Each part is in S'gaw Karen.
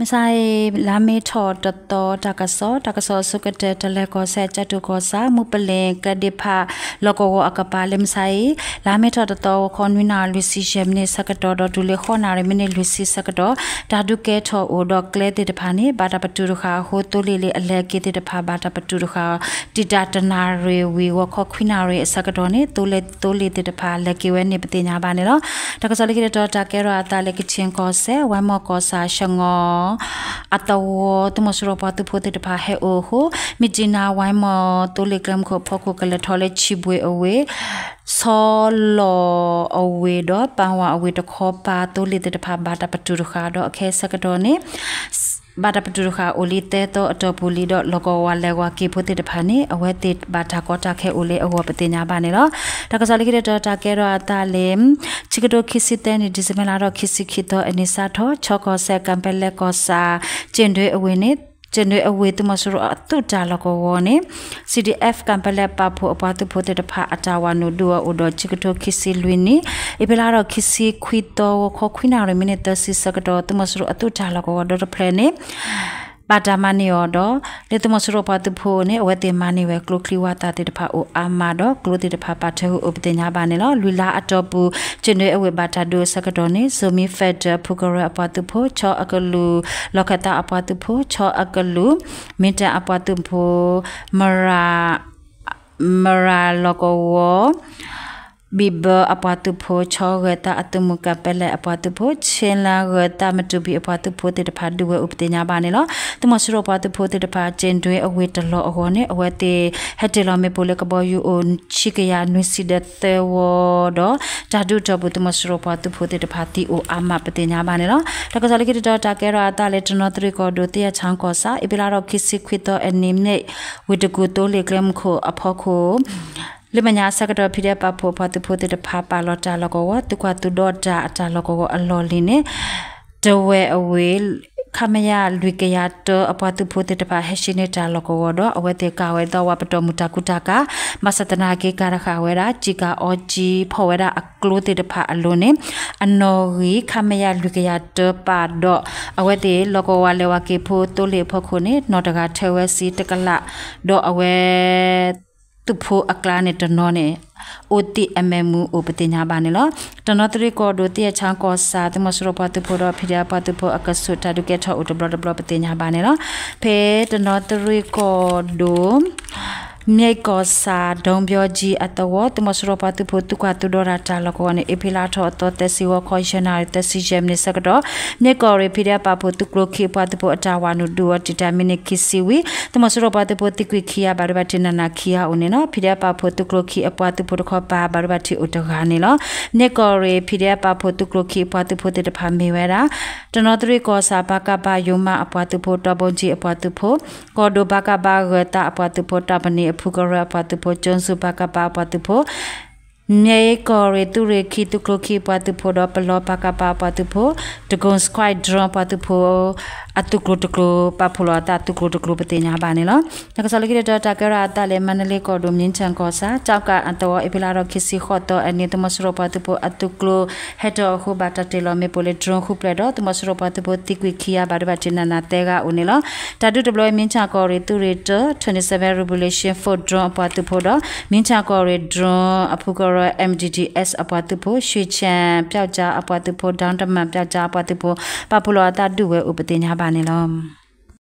မုၢ်ဆါအံၤ လါမ့ၤထီၣ်တသီ တၢ်ကစီၣ်, တၢ်ကစီၣ်အဆိကတၢၢ် တလဲၤကီၢ်စဲၣ် ကၠဲးတူၢ်ကီၢ်ဆၣ် မူပလ့ၤကျဲဒ့ဖး လီၢ်ကဝီၤအကပၤ လၢမုၢ်ဆါအံၤ လါမ့ၤထီၣ်တသီ ဂီၤခီနွံနၣ်ရံၣ် လွံၢ်ဆံယဲၢ်မံးနံးဆၢကတီၢ်ဒီး တုၤလၢဃိးနၣ်ရံၣ် မံးနံးလွံၢ်ဆံဆၢကတီၢ် တၢ်ဒုးကဲထီၣ်အိၣ်ဒီးကျဲသ့ၣ်တဖၣ်န့ၣ် ဘၣ်တၢ်ပတုာ်တဃာ်အဃိ သိလ့ၣ်လၢအလဲၤက့ၤသ့ၣ်တဖၣ် ဘၣ်တၢ်ပတုာ်တဃာ် တံာ်တာ်တနၣ်ရံၣ်ဝံၤ ဂီၤခီခွံနၣ်ရံၣ်အဆၢကတီၢ်န့ၣ် သိလ့ၣ် သိလ့ၣ်သ့ၣ်တဖၣ် လဲၤက့ၤဝဲန့ၣ် ပသ့ၣ်ညါဘၣ်န့ၣ်လီၤ. တၢ်ကစီၣ်လၢခံတတီၤ တၢ်ကဲထီၣ်အသးလၢ ကခၠ့ၣ်ကီၢ်စဲၣ် ဝဲမီၢ်ကီၢ်ဆၣ် ရှငီ အသဝီ သုးမီၤစိရိၤပှၤသုးဖိသ့ၣ်တဖၣ်ဟဲအိၣ်အဃိ မ့ၢ်ကၠံနါ ဝဲမီၢ် သိလ့ၣ်ကျဲမုၢ်ခိၣ်အဖီခိၣ် ကလဲၤထီၣ်လၢဆံဘှ့ၣ်အဝ့ၢ် ဆီလီၤအဝ့ၢ်ဒီး ပၣ်ဝၣ်အဝ့ၢ်တခီပၤ သိလ့ၣ်သ့ၣ်တဖၣ် ဘၣ်တၢ်ပတုာ်တဃာ်ဒီး အခဲအံၤဆၢကတီၢ်န့ၣ် ဘၣ်တၢ်ပတုာ်တဃာ်အိၣ်လံသၢသီအတီၢ်ပူၤလံဒီး လီၢ်ကဝီၤလဲၤဝဲက့ၤဖိသ့ၣ်တဖၣ်န့ၣ် အဝဲသ့ၣ်ဘၣ်တၢ်ကီတၢ်ခဲအိၣ်လၢအဂီၢ် ပသ့ၣ်ညါဘၣ်န့ၣ်လီၤ. တၢ်ကစီၣ်လၢခံတတီၤ တၢ်ကဲထီၣ်အသးလၢ ခံကထိခံဆံသၢနံၣ် ဒံၣ်စ့ဘၢၣ်လါထီၣ်ခံဆံခံသီအနံၤစးထီၣ် ခၠ့ၣ်ကီၢ်စဲၣ် ကၤပဲလဲၣ်ကီၢ်ဆၣ် ကၠ့ၣ်ဒွဲအဝ့ၢ်န့ၣ် ကၠ့ၣ်ဒွဲအဝ့ၢ် သုးမီၤစိရိၤအသုးတၢ်လီၢ်ကဝီၤန့ၣ် CDF ကၤပဲလဲၣ်ပာ်ဖှိၣ်အပှၤသုးဖိသ့ၣ်တဖၣ် အတၢ်ဝးနုာ်ဒုးအီၤအိၣ်ဒီး ခံကထိခံဆံလွံၢ်နံၣ် အ့ဖြ့လါထီၣ်ခံဆံခွံသီ ဂီၤခီခွံနၣ်ရံၣ် မံးနံးသၢဆံဆၢကတီၢ် သုးမီၤစိရိၤအသုးတၢ်လီၢ်ကဝီၤဒီတဖျၢၣ်န့ၣ် ဘၣ်တၢ်မၤန့ၢ်အီၤဒီး လၢသုးမီၤစိရိၤပှၤသုးဖိန့ၣ် အဝဲသ့ၣ်မၤန့ၢ်ဝဲ ကျိချံဝးသးသ့ၣ်တဖၣ်အိၣ်အါမးဒီး ကျိသ့ၣ်တဖၣ်ပာ်ထွဲအိၣ် ပသ့ၣ်ညါဘၣ်န့ၣ်လီၤ. လွံၢ်လါအတီၢ်ပူၤ ကၠ့ၣ်ဒွဲအဝ့ၢ်ဘၣ်တၢ်ဒုးအဆၢကတီၢ်န့ၣ် Zomi Federal ဖူကရၢအပှၤသုးဖိ ခၠ့ၣ်အကလုာ် လီၢ်ခၢၣ်သးအပှၤသုးဖိ ခၠ့ၣ်အကလုာ် မ့ၢ်တၢ်အပှၤသုးဖိ မရၤ မရၤလီၢ်ကဝီၤ ဘံၣ်ဘၢအပှၤသုးဖိ ခၠ့ၣ်ဂၢၢ်သးအသုးမုၢ် ကၤပဲလဲၣ်အပှၤသုးဖိ ခၠ့ၣ်လၢဂၢၢ်သးမတူၢ်ဘံၣ်အပှၤသုးဖိသ့ၣ်တဖၣ် ဒုးဝဲအိၣ် ပသ့ၣ်ညါဘၣ်န့ၣ်လီၤ. သုးမီၤစိရိၤပှၤသုးဖိသ့ၣ်တဖၣ် ကၠ့ၣ်ဒွဲအဝ့ၢ်တလီၢ်အဂီၢ်န့ၣ် အဝဲသ့ၣ်ဟဲတ့ၢ်လီၤမ့ၣ်ပိၢ်လၢကဘီယူၤအိၣ် ဆံကယၤနွံဆံဒီးသၢဝီဒီး တၢ်ဒုးအတီၢ်ပူၤ သုးမီၤစိရိၤပှၤသုးဖိသ့ၣ်တဖၣ်သံအိၣ်အါမး ပသ့ၣ်ညါဘၣ်န့ၣ်လီၤ. တၢ်ကစီၣ်လၢခံတတီၤ တၢ်ကဲထီၣ်အသးလၢ တနီသရံၣ်ကီၢ်ဒိၣ် သ့ၣ်ယၣ်ဆၣ်ကီၢ်ဆၣ် အ့ဖြ့လါထီၣ်ခံဆံခွံသီအနံၤ မ့ၣ်ဝ့ၢ်တကူၣ် သိလ့ၣ်ကျဲမုၢ်ခိၣ်အဖီခိၣ် လၢမဲာ်ညါအဆၢကတီၢ် ဖံးဒဲးပာ်ဖှိၣ်အပှၤသုးဖိသ့ၣ်တဖၣ် ပာ်လီၤတၢ်လီၢ်ကဝီၤ သုးကွၢ်သုးဒီတၢ်အတၢ်လီၢ်ကဝီၤအလီၢ်လံၤန့ၣ် တဝဲအဝ့ၢ် ခမရ လွံၢ်ကယၤတၢ အပှၤသုးဖိသ့ၣ်တဖၣ် ဟဲရှင်းန့ၢ်တၢ်လီၢ်ကဝီၤဒီး အဝဲသ့ၣ်ကၤဝဲသီဝဲပတီၢ်မုၢ်တၢ်ကူတၢ်ကၤ ဘၣ်ဆၣ်သနာ်က့ ကၤတဃာ်ဝဲဒၣ် စံၣ်ကၤအီကၠံ ဖီၣ်ဝဲဒၣ်အကျိသ့ၣ်တဖၣ်အလိၤန့ၣ် အနီၣ်ဂံၢ် ခမရ လွံၢ်ကယၤတၢပာ်ဒီး အဝဲသ့ၣ်လီၢ်ကဝီၤလဲၤဝဲက့ၤဖိ သိလ့ၣ်အဖီခိၣ်န့ၣ် နီၣ်တဂၤထၢဝဲဆံတကလး ဒီးအဝဲ သုးဖိအကျါန့ၣ်တနီၤန့ၣ် အိၣ်သံးအမဲာ်မုာ်အိၣ် ပသ့ၣ်ညါဘၣ်န့ၣ်လီၤ. တနီသရံၣ်ကီၢ်ဒိၣ် သ့ၣ်ယၣ်ဆၣ်ကီၢ်ဆၣ် သုးမီၤစိရိၤပှၤသုးဖိဒီး ဖံးဒဲးပှၤသုးဖိအကဆူး တၢ်ဒုးကဲထီၣ်အိၣ်တဘျီတဘျီ ပသ့ၣ်ညါဘၣ်န့ၣ်လီၤ. ဖဲတနီသရံၣ်ကီၢ်ဒိၣ် မၠဲၢ်ကီၢ်ဆၣ် ဒိဘံကၠံအသဝီ သုးမီၤစိရိၤပှၤသုးဖိ သုးကွၢ်သုးဒီတၢ်လီၢ်ကဝီၤန့ၣ် အ့ဖြ့လါထီၣ်အသီသၢဆံ ဂီၤခီ ယဲၢ်နၣ်ရံၣ် သၢဆံယဲၢ်မံးနံးဆၢကတီၢ် မၠဲၢ်ကီၢ်ရ့ၣ် ဖံးဒဲးပာ်ဖှိၣ် သုးကျိခံအပှၤသုးဖိအတၢ်ဝးနုာ်ဒုးအီၤ တံာ်တာ်မံးနံးခံဆံဝံၤ သုးမီၤစိရိၤပှၤသုးဖိသံကွံာ်ခံဂၤ ဘၣ်ဒိဘၣ်ထံးနးနးခံဂၤအိၣ်န့ၣ်လီၤ. ဖံးဒဲးပာ်ဖှိၣ် သုးကျိခံအပှၤသုးဖိတခီပၤ ဘၣ်ဒိဘၣ်ထံးအိၣ်တဂၤန့ၣ်လီၤ. မၠဲၢ်ကီၢ်ရ့ၣ် ဖံးဒဲးပာ်ဖှိၣ် သုးကျိခံအပှၤသုးဖိသ့ၣ်တဖၣ်မ့ၢ်ဝဲဒၣ် တနီသရံၣ်ကီၢ်ဆၣ် ပကဖ ယိၤမးအပှၤသုးဖိ တီဘိကၠံအပှၤသုးဖိ ကီၢ်ဒိၣ် ပကဖ ဂၢၢ်သးအပှၤသုးဖိ တီပနံၤအဖူကရၢအပှၤသုးဖိ ကၠိစူၣ် ပကဖ အပှၤသုးဖိ မၠဲၢ်ကီၢ်ရ့ၣ် သုးရ့ၣ်ခံ သုးကျိခံအပှၤသုးဖိဒီး ပလီ ပကဖ အပှၤသုးဖိ တကိၣ် Squadron အပှၤသုးဖိအသုးကျိၤတကျိၤ ပာ်ဖှိၣ်လီၤအသးသုးကျိၤတကျိၤ ပသ့ၣ်ညါဘၣ်န့ၣ်လီၤ. တၢ်ကစီၣ်လၢခံတတီၤ တၢ်ကဲထီၣ်အသးလၢ မါဒလ့ကီၢ်ဒိၣ် မ့ၢ်ထၣ်ကီၢ်ဆၣ် ကၠီကၣ်အသဝီ အ့ဖြ့လါထီၣ်ခံဆံဃိးသီအနံၤ သုးမီၤစိရိၤပှၤသုးဖိအသုးကျိၤဟဲထီၣ်အဃိ ဘၣ်တၢ်တ့ၢ်လီၤမ့ၣ်ပိၢ်လၢ drone ဃုဖျၢၣ်ဒီး သုးမီၤစိရိၤပှၤသုးဖိသံကွံာ်ခံဂၤ ဘၣ်ဒိဘၣ်ထံးနးနးသၢဂၤအိၣ်န့ၣ်လီၤ. တၢ်ဒုးတဘျီအံၤ မ့ၢ်ထၣ်ကီၢ်ရ့ၣ် သုးရ့ၣ်တၢ twenty seven Revolution Force drone အပှၤသုးဖိဒီး မ့ၢ်ထၣ်ကီၢ်ရ့ၣ် drone အဖူကရၢ M D D S အပှၤသုးဖိ ရွှ့ၣ်ဆၣ်ပျောက်ကျား အပှၤသုးဖိ ဒီတမၣ်ပျောက်ကျား အပှၤသုးဖိ ပာ်ဖှိၣ်လီၤအသးဒုးဝဲအိၣ် ပသ့ၣ်ညါဘၣ်န့ၣ်လီၤ.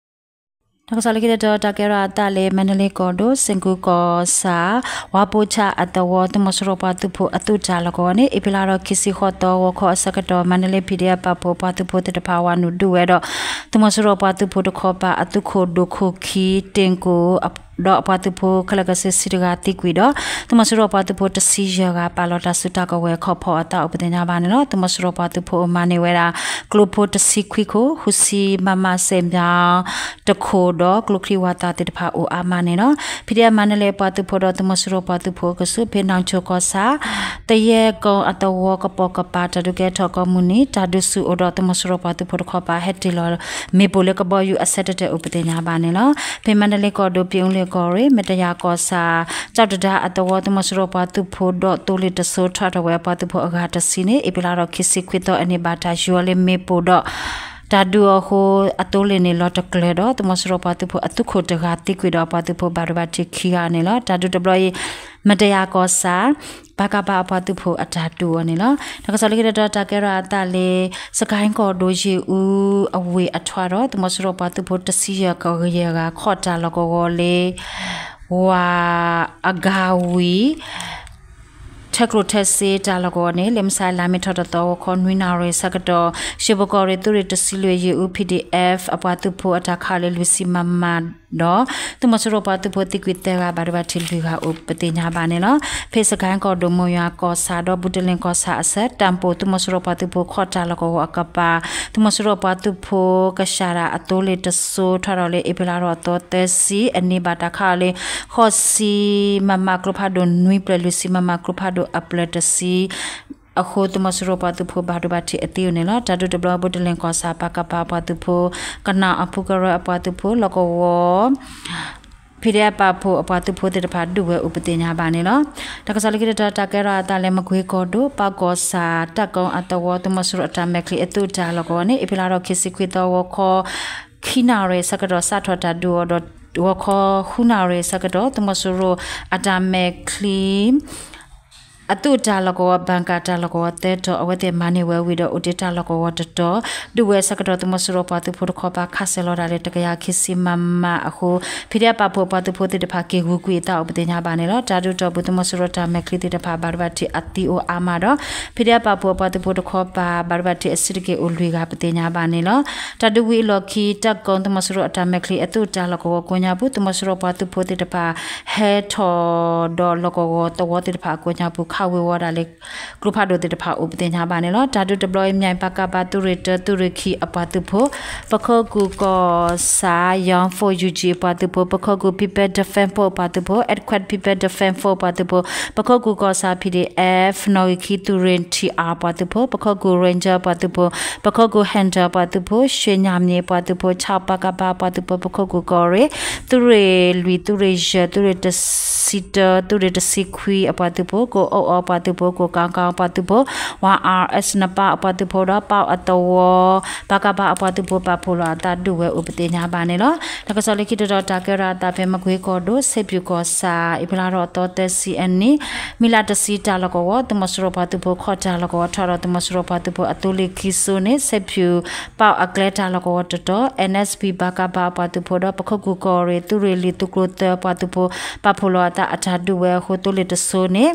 တၢ်ကစီၣ်လၢခံတတီၤ တၢ်ကဲထီၣ်အသးလၢ မါဒလ့ကီၢ်ဒိၣ် စ့ၣ်ကူကီၢ်ဆၣ် ဝါပိၢ်ဆၣ်အသဝီ သုးမီၤစိရိၤပှၤသုးဖိအသုးတၢ်လီၢ်ကဝီၤန့ၣ် အ့ဖြ့လါထီၣ်ခံဆံဃိးသီ ဂီၤခီအဆၢကတီၢ် မါဒလ့ P D F ပာ်ဖှိၣ်ပှၤသုးဖိသ့ၣ်တဖၣ် ဝးနုာ်ဒုးဝဲဒီး သုးမီၤစိရိၤပှၤသုးဖိတခီပၤ အသုးခိၣ်ဒိၣ်ခိၣ်ခံ တ့ၢ်ကိၣ် ဒီးအပှၤသုးဖိခဲလၢာ်ခဲဆ့ ဆံတဂၤသံကွံာ်ဒီး သုးမီၤစိရိၤပှၤသုးဖိတဆံယဲၢ်ဂၤ ပာ်လီၤတၢ်စုတၢ်ကဝဲၤ ခီၣ်ဖီၣ်အသးအိၣ် ပသ့ၣ်ညါဘၣ်န့ၣ်လီၤ. သုးမီၤစိရိၤပှၤသုးဖိအမၤန့ၢ်ဝဲဒၣ် ကျိဖိတဆံခွံခိၣ် ဃုဆံ မမ စဲးမၠၣ် တခိၣ်ဒီး ကျိချံဝးသးသ့ၣ်တဖၣ်အိၣ်အါမးန့ၣ်လီၤ. P D F မါဒလ့ပှၤသုးဖိဒီး သုးမီၤစိရိၤပှၤသုးဖိအကဆူး ဖဲနီၣ်ဆိကီၢ်ဆၣ် သယဲၢ်ကိၣ်အသဝီ ကပိာ်ကပၤ တၢ်ဒုးကဲထီၣ်ကိးမုၢ်နံၤ တၢ်ဒုးဆူၣ်အိၣ်ဒီး သုးမီၤစိရိၤပှၤသုးဖိတခီပၤ ဟဲတ့ၢ်လီၤမ့ၣ်ပိၢ်လၢကဘီယူၤအဆၢတဲာ်တဲာ်အိၣ် ပသ့ၣ်ညါဘၣ်န့ၣ်လီၤ. ဖဲမါဒလ့ကီၢ်ဒိၣ် ပၠ့အူလ့ၣ်ကီၢ်ရ့ၣ် မတယၤကီၢ်ဆၣ် ကၠီၣ်တဒါအသဝီ သုးမီၤစိရိၤပှၤသုးဖိဒီး သိလ့ၣ်တစိ ထီၣ်ထီၣ်ဝဲအပှၤသုးဖိအဂၤတဆံန့ၣ် အ့ဖြ့လါထီၣ်ခံဆံခွံသီအနံၤ ဘၣ်တၢ်ယီၤလၢမ့ၣ်ပိၢ်ဒီး တၢ်ဒုးအီၤအဃိ အသိလ့ၣ်န့ၣ်လီၤတကျၢၤဒီး သုးမီၤစိရိၤပှၤသုးဖိအသုးခိၣ်တဂၤသံကွံာ်ဒီးအပှၤသုးဖိဘၣ်ဒိဘၣ်ထံးခံဂၤန့ၣ်လီၤ. တၢ်ဒုးတဘျီအံၤ မတယၤကီၢ်ဆၣ် ပကဖ အပှၤသုးဖိအတၢ်ဒုးအီၤန့ၣ်လီၤ. တၢ်ကစီၣ်လၢခံတတီၤ တၢ်ကဲထီၣ်အသးလၢ စကဲၣ်ကီၢ်ဒိၣ် ယ့ၣ်အူအဝ့ၢ်အထွးဒီး သုးမီၤစိရိၤပှၤသုးဖိတဆံယဲၢ်ကယဲၢ်ဂၤ ခီၣ်တၢ်လီၢ်ကဝီၤလၢ ဝၤအဂၤဝံၤ ထၢကျိၣ်ထၢစ့တၢ်လီၢ်ကဝီၤန့ၣ် လၢမုၢ်ဆါလါမ့ၤထီၣ်တသီ ဂီၤခီနွံနၣ်ရံၣ်ဆၢကတီၢ် ရှ့ၣ်ဘိၣ်ကီၢ်ရ့ၣ်သုးရ့ၣ်တဆံလွံၢ် ယ့ၣ်အူ P D F အပှၤသုးဖိအတၢ်ခးလၢလွံၢ်ဆံ မမ ဒီး သုးမီၤစိရိၤပှၤသုးဖိသံကွံာ်သၢဂၤ ဘၣ်ဒိဘၣ်ထံးလွံၢ်ဂၤအိၣ်ပသ့ၣ်ညါဘၣ်န့ၣ်လီၤ. ဖဲစကဲၣ်ကီၢ်ဒိၣ် မိၢ်ယွၤကီၢ်ဆၣ်ဒီး ဘူးတလ့ၣ်ကီၢ်ဆၣ်အဆၢ တၢ်ပူၤ သုးမီၤစိရိၤပှၤသုးဖိခီၣ်တၢ်လီၢ်ကဝီၤအကပၤ သုးမီၤစိရိၤပှၤသုးဖိကစၢ်ဒၣ်အသိလ့ၣ်တစိၤ ထီၣ်ဒီးလၢအ့ဖြ့လါထီၣ်အသီသၢဆံအနံၤ ဘၣ်တၢ်ခးအီၤလၢ ဃိးဆံ မမ ကျိဖးဒိၣ်နွံဖျၢၣ် လွံၢ်ဆံ မမ ကျိဖးဒိၣ်အဖျၢၣ်တဆံ အဃိ သုးမီၤစိရိၤပှၤသုးဖိဘၣ်ဒိဘၣ်ထံးအသံအိၣ်န့ၣ်လီၤ. တၢ်ဒုးတဘျီ ဘူးတလ့ၣ်ကီၢ်ဆၣ် ပကဖ အပှၤသုးဖိ ကနၣ်အဖူကရၢအပှၤသုးဖိ လီၢ်ကဝီၤ ဖံးဒဲးအပာ်ဖှိၣ်အပှၤသုးဖိသ့ၣ်တဖၣ်ဒုးဝဲအိၣ်ပသ့ၣ်ညါဘၣ်န့ၣ်လီၤ. တၢ်ကစီၣ်လၢခံတတီၤ တၢ်ကဲထီၣ်အသးလၢမကွ့ကီၢ်ဒိၣ် ပၣ်ကီၢ်ဆၣ် တၢ်ကိအသဝီ သုးမီၤစိရိၤအတၢ်မဲာ်ချံအသုးတၢ်လီၢ်ကဝီၤန့ၣ် အ့ဖြ့လါထီၣ်ခံဆံခွံသီ ဂီၤခီ ခံနၣ်ရံၣ်ဆၢကတီၢ် စးထီၣ်တၢ်ဒုးအီၤဒီး ဂီၤခီဃုနၣ်ရံၣ်ဆၢကတီၢ် သုးမီၤစိရိၤအတၢ်မဲာ်ချံ အသုးတၢ်လီၢ်ကဝီၤ ဘၣ်ကၣ်တၢ်လီၢ်ကဝီၤသၢတီၤ အဝဲသ့ၣ်မၤန့ၢ်ဝဲဝံၤဒီး အိၣ်တ့ၢ်တၢ်လီၢ်ကဝီၤတတီၤ ဒုးဝဲဆၢကတီၢ် သုးမီၤစိရိၤပှၤသုးဖိတခီပၤ ခးစဲးလီၤတၢ်လၢတကယၤခံဆံ မမ အဃိ ဖံးဒဲးအပာ်ဖှိၣ်အပှၤသုးဖိသ့ၣ်တဖၣ် က့ၤဂုာ်ကွံာ်အသးအိၣ်ပသ့ၣ်ညါဘၣ်န့ၣ်လီၤ. တၢ်ဒုးတီၢ်ပူၤ သုးမီၤစိရိၤတၢ်မဲာ်ချံသ့ၣ်တဖၣ် ဘၣ်ဒိဘၣ်ထံးအသံအိၣ်အါမးဒီး ဖံးဒဲးအပာ်ဖှိၣ်အပှၤသုးဖိတခီပၤ ဘၣ်ဒိဘၣ်ထံးအစုတက့ၢ်အိၣ်လွံၢ်ဂၤပသ့ၣ်ညါဘၣ်န့ၣ်လီၤ. တၢ်ဒုးဝံၤအလီၢ်ခံ တၢ်ကိ သုးမီၤစိရိၤအတၢ်မဲာ်ချံအသုးတၢ်လီၢ်ကဝီၤကိးညါပူၤ သုးမီၤစိရိၤပှၤသုးဖိသ့ၣ်တဖၣ် ဟဲထီၣ်ဒီးလီၢ်ကဝီၤသဝီသ့ၣ်တဖၣ်အကိးညါပူၤ ခးဝ့ၤဝီၤဒၣ်လၢ ကျိဖးဒိၣ်သ့ၣ်တဖၣ်အိၣ်ပသ့ၣ်ညါဘၣ်န့ၣ်လီၤ. တၢ်ဒုးတဘျီအံၤ မၠဲၣ် ပကဖ သုးရ့ၣ်တၢ သုးရ့ၣ်ခံအပှၤသုးဖိ ပခိၣ်ကူၣ်ကီၢ်ဆၣ် Young Force U G အပှၤသုးဖိ ပခိၣ်ကူၣ် People Defense Force အပှၤသုးဖိ Earthquake People Defense Force အပှၤသုးဖိ ပခိၣ်ကူၣ်ကီၢ်ဆၣ် P D F နီၣ်ဂံၢ်ခံ သုးရ့ၣ် T R အပှၤသုးဖိ ပခိၣ်ကူၣ် Ranger အပှၤသုးဖိ ပခိၣ်ကူၣ် Hunter အပှၤသုးဖိ ရှ့ညၣ်မံၤအပှၤသုးဖိ ခၠၣ် ပကဖ အပှၤသုးဖိ ပခိၣ်ကူၣ်ကီၢ်ရ့ၣ် သုးရ့ၣ်လွံၢ် သုးရ့ၣ်ယဲၢ် သုးရ့ၣ်တဆံတၢ သုးရ့ၣ်တဆံခွံအပှၤသုးဖိ ကိၣ်အီၣ်အီအပှၤသုးဖိ ကိၣ်ကၣ်ကၣ်အပှၤသုးဖိ Y R S နပၣ်အပှၤသုးဖိဒီး ပၣ်အသဝီ ပကဖ အပှၤသုးဖိပာ်ဖှိၣ်လီၤအသးဒုးဝဲအိၣ်ပသ့ၣ်ညါဘၣ်န့ၣ်လီၤ. တၢ်ကစီၣ်လၢခံတတီၤ တၢ်ကဲထီၣ်အသးဖဲမကွ့ကီၢ်ဒိၣ် စဲးဖၠူၣ်ကီၢ်ဆၣ် အ့ဖြ့လါထီၣ်အသီသၢဆံအနံၤ မုၢ်လါတဆံတၢ်လီၢ်ကဝီၤ သုးမီၤစိရိၤပှၤသုးဖိခီၣ်တၢ်လီၢ်ကဝီၤ ထီၣ်ဒီးသုးမီၤစိရိၤပှၤသုးဖိအသိလ့ၣ်ခံစိၤန့ၣ် စဲးဖၠူၣ်ပၣ်အကျဲတၢ်လီၢ်ကဝီၤတတီၤ N S P ပကဖ အပှၤသုးဖိဒီး ပခိၣ်ကူၣ်ကီၢ်ရ့ၣ် သုးရ့ၣ်လွံၢ် သုးကျိၤသၢအပှၤသုးဖိ ပာ်ဖှိၣ်လီၤအသးအတၢ်ဒုးဝဲအဃိ သိလ့ၣ်တစိၤန့ၣ်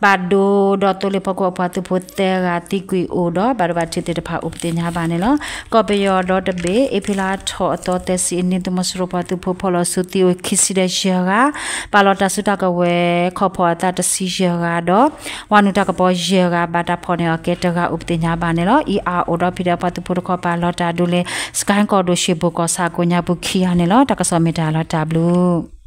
ဘၣ်ဒိဒီးသိလ့ၣ်ဖီခိၣ်အပှၤသုးဖိသၢဂၤသံကွံာ်အိၣ်ဒီး ဘၣ်ဒိဘၣ်ထံးသ့ၣ်တဖၣ်အိၣ်ပသ့ၣ်ညါဘၣ်န့ၣ်လီၤ. ကီၢ်ပယီၤဒီတဘ့ၣ် အ့ဖြ့လါထီၣ်အသီသၢဆံအနံၤ သုးမီၤစိရိၤပှၤသုးဖိဖီၣ်လီၤစုသံအိၣ်ခံဆံဒီးယဲၢ်ဂၤ, ပာ်လီၤတၢ်စုတၢ်ကဝဲၤ ခီၣ်ဖီၣ်အသးတဆံယဲၢ်ဂၤဒီး ဝၤနုာ်တၢ်ကပီၤယဲၢ်ဂၤ ဘၣ်တၢ်ဖီၣ်န့ၢ်အီၤကဲတဂၤအိၣ်ပသ့ၣ်ညါဘၣ်န့ၣ်လီၤ. အံၤအအိၣ်ဒီး ဖံးဒဲးအပှၤသုးဖိတခီပၤ လီၤတၢ်ဒုးလၢ စကဲၣ်ကီၢ်ဒိၣ် ရှ့ၣ်ဘိၣ်ကီၢ်ဆၣ်ကိးညါပူၤခံဂၤန့ၣ်လီၤ. တၢ်ကစီၣ်မ့ၢ်တၢ်လီၤတၢ်ဘျုး